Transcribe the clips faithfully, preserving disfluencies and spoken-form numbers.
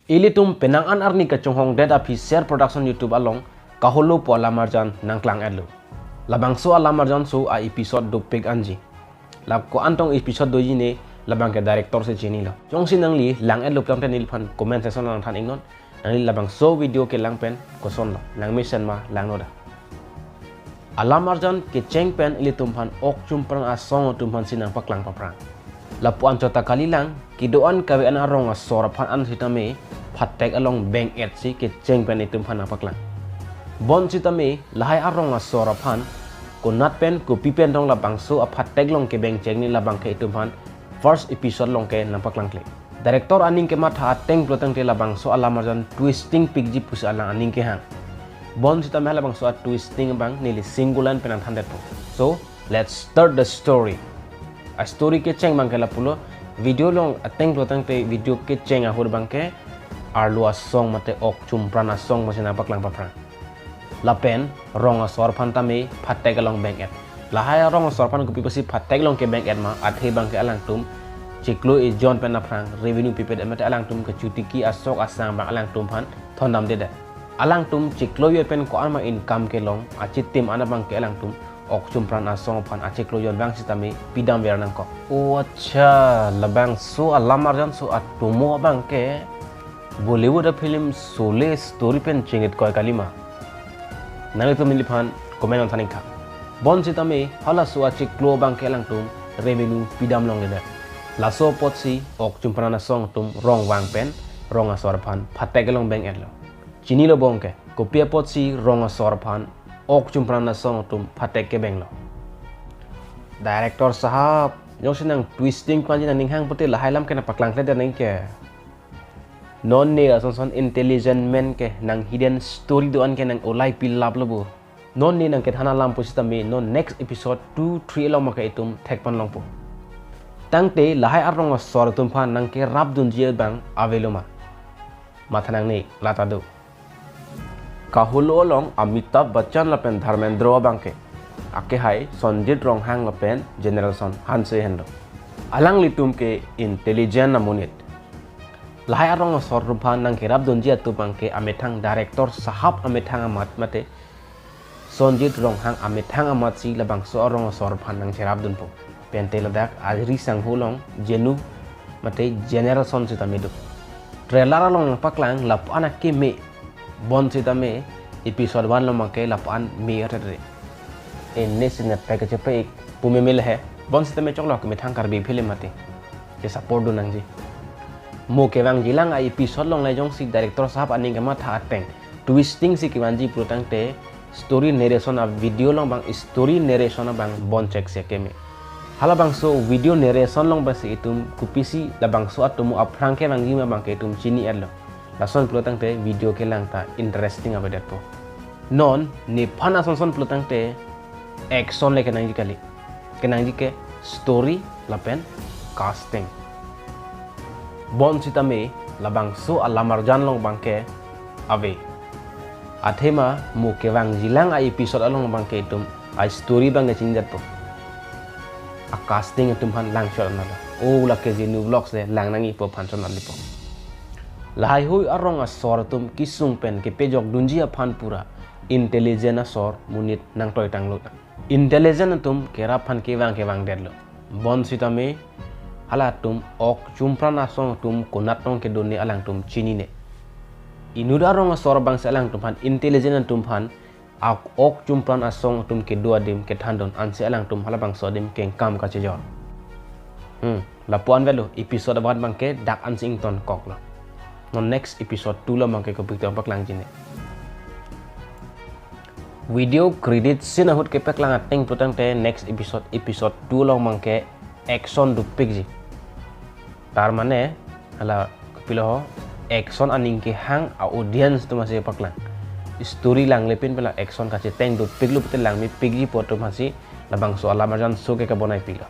Ilitum penang an arni kachonghong det aphi Ser Production YouTube along kaholo pu alamarjan nangklang-etlo. Labangso alamarjan so a-episode dopik anji. La ko-an tong episode doji ne labang ke director si chinilo. Jongsi nangli lang-etlo pulangte neliphan comment section along than iknon. Nangli labangso video kelang pen kosonlo, nangmesen ma langno da. Alamarjan kecheng pen ilitum aphan ok chumpran asong atum aphansi nangpaklang paphrang. Lapu-an chot ta kalilang, kedo-an kave-an arong asor aphan an sitame phatek along beng-etsi kecheng pen itum aphan nangpaklang. Bonsitame lahai arong asor aphan konat pen kopi pen tong labangso aphatek along kebeng cheng ne labang ke itum aphan first episode along ke nangpaklangkle. Director aning kematha ateng pulotangte labangso alamarjan twisting pikji pusi alang aning kehang. Bonsitame halabangso a-twisting abang neli single line pen nangthandetpo. So, let's start the story. A-story kecheng abang ke lapulo, video along ateng pulotangte video kecheng ahut abang ke arlo asong mate ok chumpran asong masi nangpaklang paphrang. Lapen rong asor aphan tame phatek along beng-et. Lahai arong asor aphan kopi pusi phatek along kebeng-et ma, athe abang ke alangtum chiklo ejon pen aphrang revenue pipedet mate alangtum kachotiki asok asang abang alangtum aphan thondamdedet. Alangtum chiklo ejoi pen ko-an ma income kelong, achitim an abang ke alangtum ok chumpran asong aphan achiklo ejon abang sitame pidamver nangkok. O accha, labangso alamarjan so atomo abang ke Bollywood a-film Sholay story pen chingit koi kalima. Nanglitum neliphan comment on thaning kha. Bonsitame halaso achiklo abang ke alangtum revenue pidam longledet. Laso apotsi ok chumpran asong atum rong vang pen rong asor aphan phatek along beng-etlo. Chinilo bong ke, kopi apotsi rong asor aphan ok chumpran asong atum phatek kebenglo. Director sahab, jongsi nang twisting panji nangning hang pute lahai alam ke nangpaklangkledet nang ke. Non ne ason son intelligent men ke nang hidden story do-an ke nang olai pilaplo bo. Non ne nangkethan alam pusitame non next episode two, three along ma ke itum thekpon longpo. Tangte lahai arong asor atum aphan nangkerapdunji abang avelo ma? Matha nangne, lata do. Kaholo along Amitabh Bachchan lapen Dharmendra abang ke, akehai Sonjit Ronghang lapen Generalson Hanse henlo. Alanglitum ke intelligent amonit. Lahai arong asor atum aphan nangkerapdunji atum abang ke amethang director sahab amethang amat mate Sonjit Ronghang amethang amatsi labangso arong asor aphan nangcherapdunpo. Pente ladak ari sangho along Jenu mate Generalson sitame do. Trailer along nangpaklang lapu-an akeme, bonsitame episode one along ma ke lapu-an me aret re. Ene sine pek chepe ik pumemel he. Bonsitame choklo kemethang Karbi film mate. Ke support do nangji. Mo kevangjilang a-episode along le jongsi director sahab aning kematha ateng twisting si kevanji pulotangte story narration a-video along abang story narration abang bon chek si akeme. Halabangso video narration along abangsi itum kopisi labangso atomo aphrang kevangji ma abang ke itum chini-etlo. Lason pulotangte video kelang ta interesting avedetpo. Non nephan ason son pulotangte action le kenangji kali. Kenangji ke story lapen casting. Bonsitame labangso alamarjan along abang ke ave. Athema mo kevangjilang a-episode along abang ke itum a-story abang ke chinidetpo. A-casting atum aphan langchot nalo. O lake Jenu Vlogs le lang nangjipo aphan chonatlipo. Lahai hui arong asor atum kesung pen kepejokdunji aphan pura intelligent asor monit nangtoitanglo. Intelligent atum kerap aphan kevang kevangdetlo. Bonsitame halatum ok chumpran asong atum konat tong kedo ne alangtum chinine. Inut arong asor abangsi alangtum aphan intelligent atum aphan ak-, ok chumpran asong atum kedo adim kethandun ansi alangtum halabangso adim kengkam kachejor. Hmm, lapu-an avelo, episode aban abang ke dak ansi ingtonkoklo. Non next episode two along abang ke kopi tong paklangji ne. Video credit scene ahut kepaklang ateng pulotangte next episode, episode two along abang ke action dopikji. Tar mane, hala kopilo ho, action aning kehang a-audience atum asi paklang. Story langle pin pen la action kacheteng dopiklo pute langmepikji pu atum asi labangso alamarjan so ke kebonai pilo.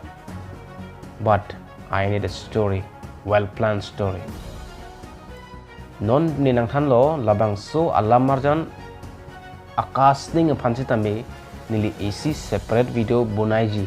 But I need a story, well planned story. Non ne nangthanlo labangso alamarjan a-casting aphan sitame neli isi separate video bonaiji.